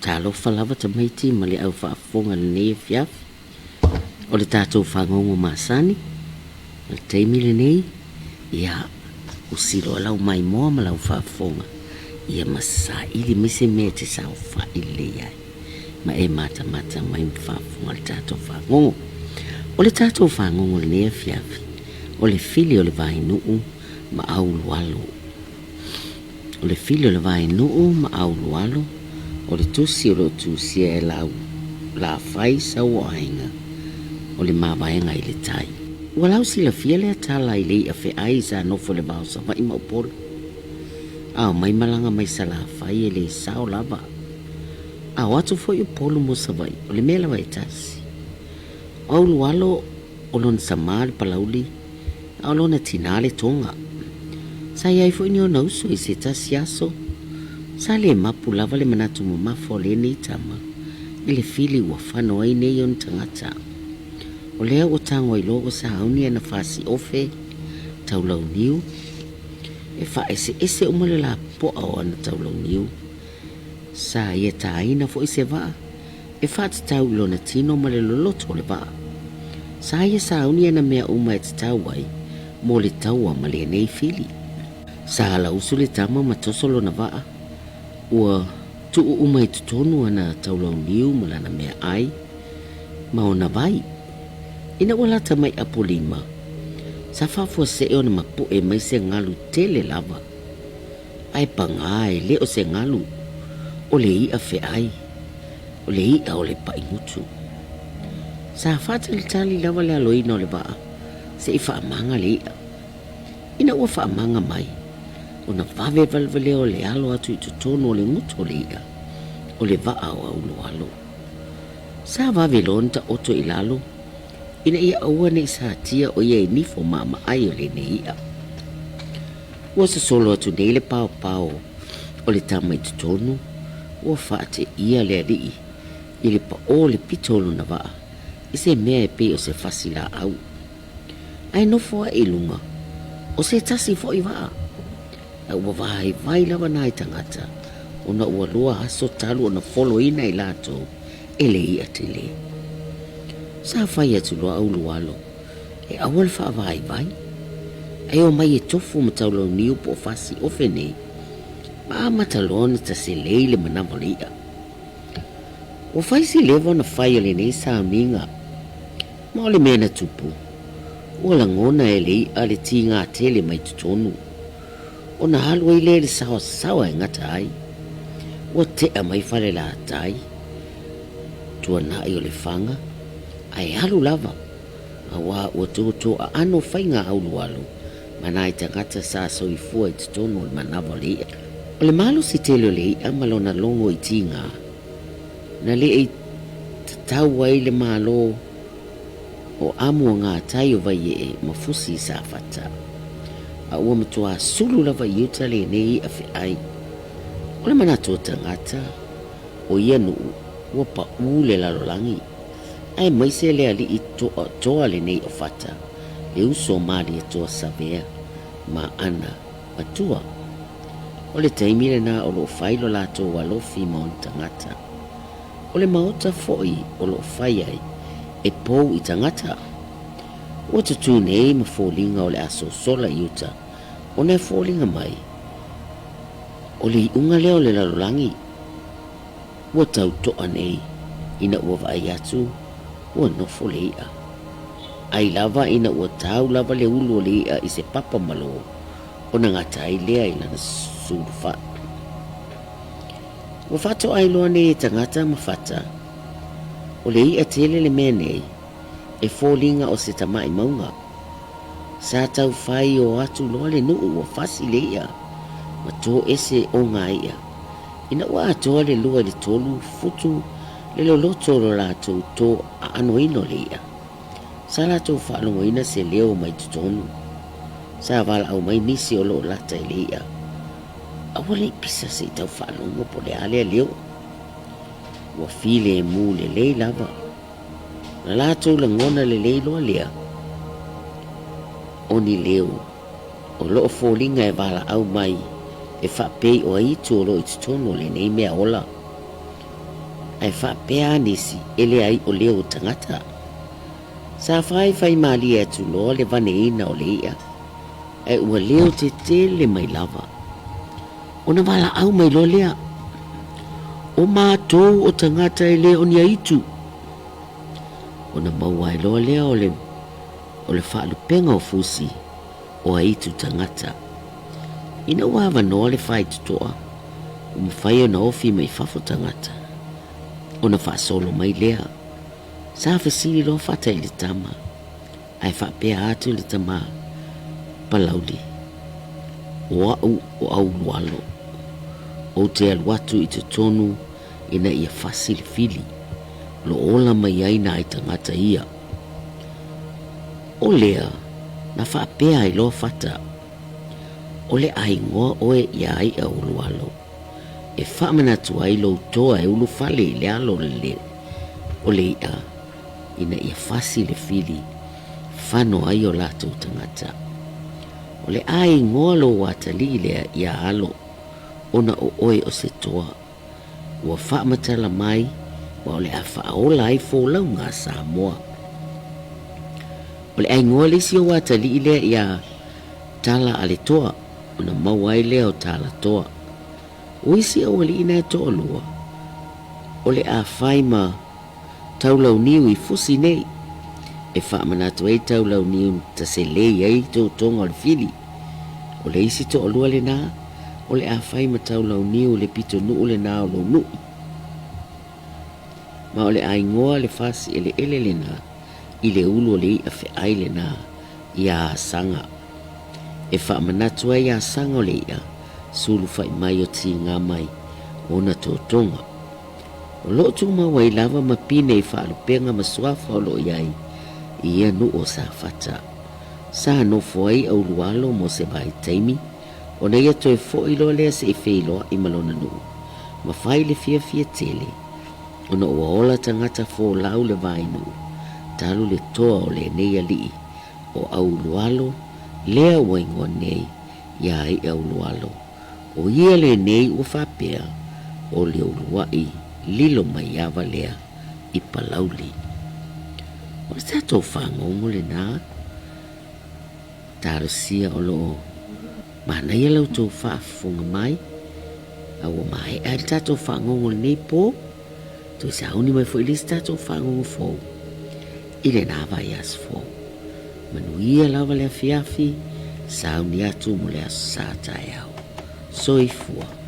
Talofa lava tamaiti ma le au faafofoga i lenei afiafi. O le tatou fagogo masani o le taimi lenei, ia, usi loa lau maimoa ma lau faafofoga, ia ma saili mai se mea e te saofai lelei ai, ma e matamata mai ma faafofoga i le tatou fagogo. O le tatou fagogo i lenei afiafi, o le fili o le vainuu ma Aulualo. O le fili o le vainuu ma Aulualo, o le tusi o lo o tusia e lau Lafai Sauoaiga o le mavaega i le tai. Ua lau silafia lea tala i le i'a fe'ai sa nofo i le vao Savaii ma Upolu. A omai malaga mai Salafai e le sao lava. A o atu foi Upolu mo Savaii, o le mea lava e tasi. O Aulualo o lona samā le Palauli, a o lona tinā le Toga. Sa i ai foi ni ona uso i se tasi aso, sa le mapu lava le manatu mamafa o lenei tama i le fili ua fano ai nei ona tagata. O lea ua tago ai loa ua sauni ana fasi ofe taulauniu, e faaeseese uma le lapoa o ana taulauniu. Sa ia tāina foi se vaa e faatatau i lona tino ma le loloto o le vaa. Sa ia sauni ana mea uma e tatau ai mo le taua ma lenei fili. Sa alausu le tama ma toso lona vaa, ua tuu uma i totonu ana taulauniu ma lana meaai ma ona vai. Ina ua lata mai Apolima, sa faafuasee ona mapu'e mai se galu tele lava. Ae pagā e le o se galu, o le i'a fe'ai, o le i'a o le paʻigutu. Sa faatalitali lava le aloina o le vaa se i faamaga le i'a. Ina ua faamaga mai, ona vave valevalea o le alo atu i totonu o le gutu o le i'a, o le vaa o Aulualo. Sa vave loa ona taoto i lalo ina ia aua ne i satia o ia i nifo maamaai o lenei i'a. Ua sosolo atu nei le paopao o le tama i totonu, ua faateia le alii i le paʻō o le pito o lona vaa i se mea e pei o se fasi laau. Ae nofo aʻe i luga o se tasi foi vaa, a ua vaivai lava nai tagata ona ua lua aso talu ona foloina i latou e le iʻa tele. Sa fai atu loa Aulualo e aua le faavaivai, ae omai e tofu ma taulauniu po o fasi ofe nei, ma amata loa ona taselei le manava o le iʻa. Ua fai si leva ona fai o lenei sauniga, ma o le mea na tupu, ua lagona e le iʻa le tigā tele mai totonu, ona alu ai lea i le saoasaoa e gata ai. Ua tea mai Falelatai, tuanai o Lefaga, ae alu lava, auā ua tōtō aano faiga aulualu ma nai tagata sa soifua i totonu o le manava o le iʻa. O le malosi tele o le iʻa ma lona logo i tigā, na le i tatau ai le Malo o Amuagatai o Vaiee ma Fusi i Safata, a ua matuā sulu lava i uta lenei iʻa feʻai. O le manatu o tagata o ia nuu ua paʻū le lalolagi, aemaise le alii toa lenei o Fata, le uso o Malietoa Savea ma ana matua. O le taimi lena o lo o fai lo latou alofi ma ona tagata. O le maota foi o lo o fai ai e pou i tagata. Ua tutū nei ma foliga o le a sosola i uta ona e foliga mai o le iʻuga lea o le lalolagi. Ua tau toʻa nei ina ua vaai atu ua nofo le iʻa. Ai lava ina ua tau lava le ulu o le iʻa i se papa malo ona gata ai lea i lana sulufaʻa. Ua faatoai loa nei e tagata ma fata, o le iʻa tele le mea nei e foliga o se tamaʻi mauga. Sa tau fai o atu loa le nuu ua fasi le iʻa ma tō ese o ngā iʻa. Ina ua atoa le lua i le tolu futu le loloto o lo latou tō aanoina o le iʻa, sa latou faalogoina se leo mai totonu. Sa valaau mai nisi o lo o lata i le iʻa, Aua le i pisa se i tau faalogo po o le a lea leo. Ua filemu lelei lava. Na latou lagona lelei loa lea o ni leo o lo o foliga e valaau mai e faapei o aitu o lo o i totonu o lenei mea ola. Ae faapea a nisi, e leai o leo o tagata. Sa fai fai malie atu loa le vaneina o le i'a, ae ua leo tetele mai lava. Ona valaau mai loa lea, O matou o tagata e le o ni aitu. Ona maua ai loa lea o le, o le faalupega o fusi o aitu tagata. Ina ua avanoa le faitotoa, ua mafai ona ofi mai fafo tagata, ona faasolo mai lea. Sa fesili loa Fata i le tama, ae faapea atu le tama Palauli, O au o Aulualo, ou te alu atu i totonu ina ia fasi le fili, o lo o ola mai ai nai tagata ia. O lea, na faapea ai loa Fata, O le a igoa oe iā iʻa Ulualo, e faamanatu ai lou toa e ulufale i le alo o le iʻa ina ia fasi le fili fano ai o latou tagata. O le a igoa lou atalii lea iā Alo, ona o oe o se toa. Ua faamatala mai ma o le a faaola ai folauga a Samoa. O le aigoa le isi ou atalii lea iā Tala a le Toa, ona maua ai lea o Talatoa. O isi aualii na e toalua, o le a fai ma Taulauniu i fusi nei, e faamanatu ai Taulauniu ta selei ai toutoga o le fili. O le isi toalua lenā, o le a fai ma Taulauniu i le pitonuu lenā o lou nuu. Ma o le a igoa le fasi eleele lenā i le ulu o le iʻa feʻai lenā iā Asaga. E faamanatu ai Asaga o le iʻa sulufaʻi mai o tiga mai ona totoga. O lo o tumau ai lava ma pine i faalupega ma suafa o lo o i ai i ia nuu o Safata. Sa nofo ai a Ulualo mo se vaitaimi, ona ia toe foʻi loa lea se i feiloaʻi ma lona nuu, ma fai le fiafia tele, ona ua ola tagata folau le vainuu talu le toa o lenei alii o Aulualo lea ua igoa nei iā iʻa Ulualo. ʻO ia lenei ua faapea o le uluaʻi lilo mai ava lea i Palauli. O le tatou fagogo lenā, talosia o lo o manaia la outou faafofoga mai, a ua maea ai le tatou fagogo i lenei po, toe sauni mai foi le isi tatou fagogo fou i lenā vaiaso fou. Manuia lava le afiafi, sauni atu mo le aso Sa taeao. Soifua.